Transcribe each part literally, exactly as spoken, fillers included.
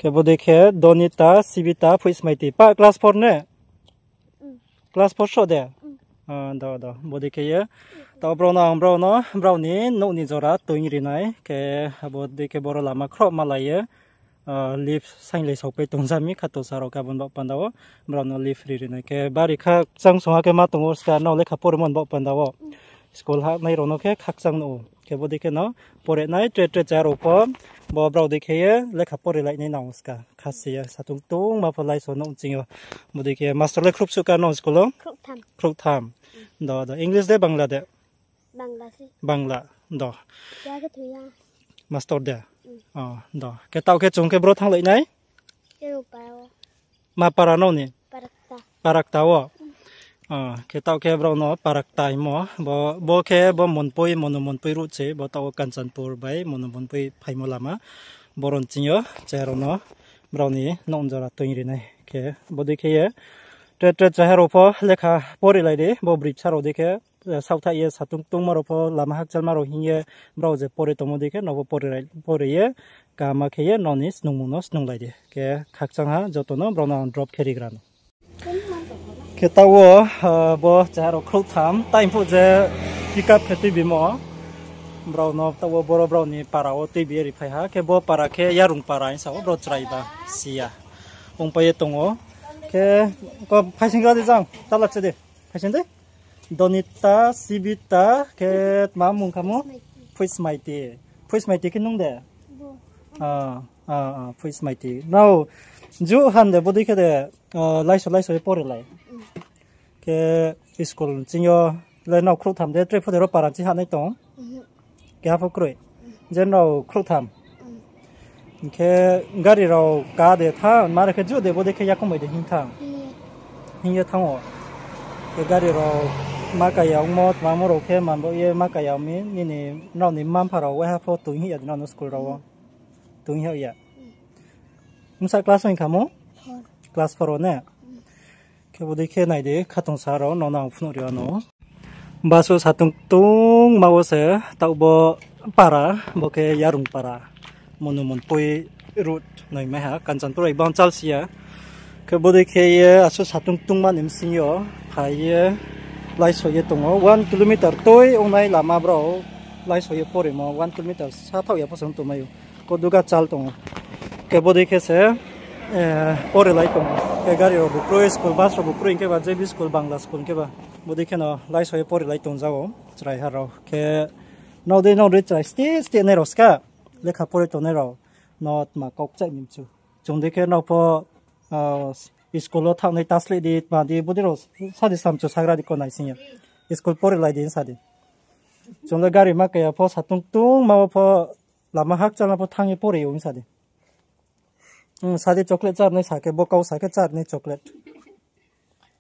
Khe bodei khe Donita, Sibita, Phuismaiti. Pa class four ne? Class four so de? Ah, do, do. Bodei khe ye. Taoh brao no ang brao no, brao ni nouh ni jora toing ri nai. Khe abo dei khe boro lama khroh malai ye. Ah, lift sainglai saopai tongja mi khatungsarao khe abo ni baoh panda wo. Brao no lift ri ri nai. Khe bari khakchang song ha khe ma tong ou ska nrao lekha porimo ni baoh panda wo. School hahnai rao no khe khakchang nuh ou. Khe bodei khe no pore nai tre tre cha rao pho. Bo brao dei khe ye lekha pore lai nai nang ou ska. Khasi ye satung tungma pho laiso nouh ching yo. Bodei khe master le khruh suh ka nrao school wo? Khruhtham. Do, do. English de, Bangla de? Bangla. Do. Master de? Do. Khe taoh khe chung khe bro thannglai nai? Ma para nrao ni? Parakta wo. Khe taoh khe brao no Parakta hingmo. Bo khe bo Monpoi, Monu Monpoi route se, bo taoh wo Kanchanpur bai Monu Monpoi phaimo lama. Boro ni ching yo, cha rao no, brao ni nouh ni jora toing ri nai. Khe bodei khe ye, tre tre cha rao pho lekha pore lai di, bo bripsa rao dei khe, saohthaih ye satung tungma rao pho lama hakchalma rao hing ye, brao je pore tongmo dei khe, nrao pho pore ye, kaham khe ye, nrao ni snungmung no snunglai di. Khe khakchang ha, joto no brao no ang drop khe rigra no. Khe taoh wo, bo cha rao khrouhtham, time phuh je pick up khe tuibimo. Brao no taoh wo boro brao ni para wo tuibi ye riphai ha, khe bo para khe Yarung para hing sa ou, brao chrai ba, si ya. Ongpai ye tong ou. Khe, ko phaising gra di jang, tala che di. Phaising di. Donita, Sibita, khe tma mung khamo? Phuismaiti. Phuismaiti khe nung de? Phuismaiti. Nrao, ju han de, bodei khe de, laiso laiso ye pore lai. Khe school ching yo le nrao khrouhtham de, tre pho de ro para ching hahnai tong? Keha pho kroi. Je nrao khrouhtham. Hing khe gari rao ka de thanng, mare khe ju de bodei khe yakoung bai de hing thanng. Hing ye thanng ou. Khe gari rao ma kaya ongmo, tma mo rao khe man baoh ye ma kaya ong mi, nini nrao ni mma-mpha rao waiha pho tong hing ya de nrao no school rao wo? Tong hing ya. Bsa class ong khamo? Class four wo ne? Khe bodei khe nai di, khatungsarao no nang phnuh ri ano. Basu satung tungma wo se, taoh bo para, bo khe Yarung para. Monu Monpoi route noi mai ha, Kanchanpur bai bang chal si ya. Khe bodei khe ye, asu satung tungma ni bsing yo, phai ye, laiso ye tong ou, one kilometer tui ongnai lama brao, laiso ye porimo, one kilometer sa thaoh ya pho se ong tongmai ou. Koduga chal tong ou. Khe bodei khe se, pore lai tong ou. Khe gari rao bu kroi, school bus rao bu kroi, hing khe ba J B school, Bangla school hing khe ba. Bodei khe no laiso ye pore lai tong za ou, chraiha rao. Khe nrao dei, nrao dei chrai steh steh nai rao ska, lekha pore tongnai rao. No tma kau kchaih ni mchu. Chung dei khe nrao pho, school wo thanngnai tasleh di, tma di, bodei rao sa di samchu sagra di ko nai sing ya. School pore lai di sa di. Chung le gari ma kaya pho, satung tungma wo pho, lama hakchalma pho thanng ye pore ou sa di. Sa di chocolate chárnai sa khe, bo kau sa khe chárnai chocolate.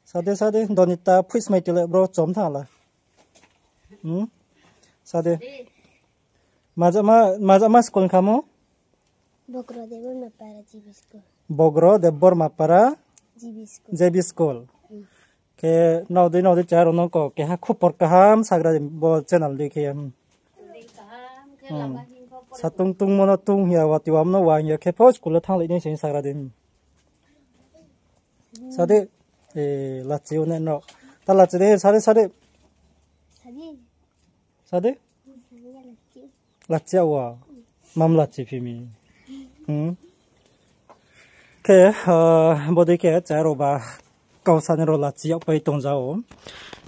Sa di, sa di, Donita, Phuismaiti le bro chom thanng la. Sa di. Majama, majama school khamo? Bogro Debbarma Para J B school. Khe nrao dei, nrao dei chá rao no ko keha khupor kaham sagra di bo channel dei khe. Satung tungmo no tung hing ya, wati wam no wa hing ya, khe pho school wo thannglai nai se sagra di. Sa di, lachi o ne nrao. Ta lachi di, sa di, sa di. Sa di? Lachi ya wa. Mam lachi phi mi. Khe, bodei khe chá rao ba kau sanai rao lachi yagpai tong za ou.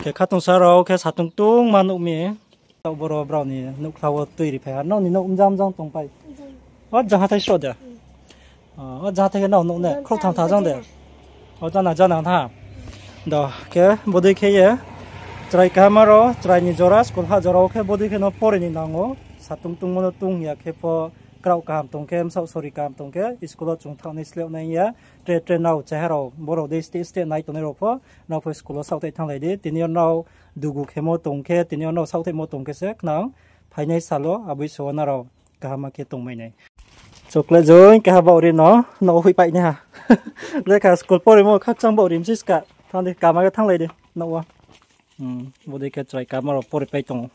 Khe khatungsarao khe satung tungma nuh mi. Taoh boro brao ni nouhkhla wo tui ri phai ha. Nrao ni nouh mjang mjang tongpai. O jang hathái sroh de. O jang hathái khe nrao nouh ne khrouhtham tha jang de. O jana jana tha. Do khe bodei khe ye chrai kaham rao, chrai ni jora, school ha jora wo khe bodei khe no pore ni nang ou. Satung tungmo no tung ya khe pho kraoh kaham tong khe, bsaoh sori kaham tong khe, school wo chung thanng nai sleh nai ya. Tre tre nrao chá rao, brao dei steh steh nai tongnai rao pho, nrao pho school wo saohthaih thannglai di. Tini yo nrao dugu khemo tong khe, tini yo nrao saohthaihmo tong khe se khnang phainai sal wo aboi so wo nrao kaham khe tongmai nai. Chocolate joi keha baoh ri no, no hoihpai nai ha. Lekha school porimo khakchang baoh ri msi ska. Thanng di, kaham khe thannglai di, no wo. Bodei khe chrai kaham rao poripai tong ou.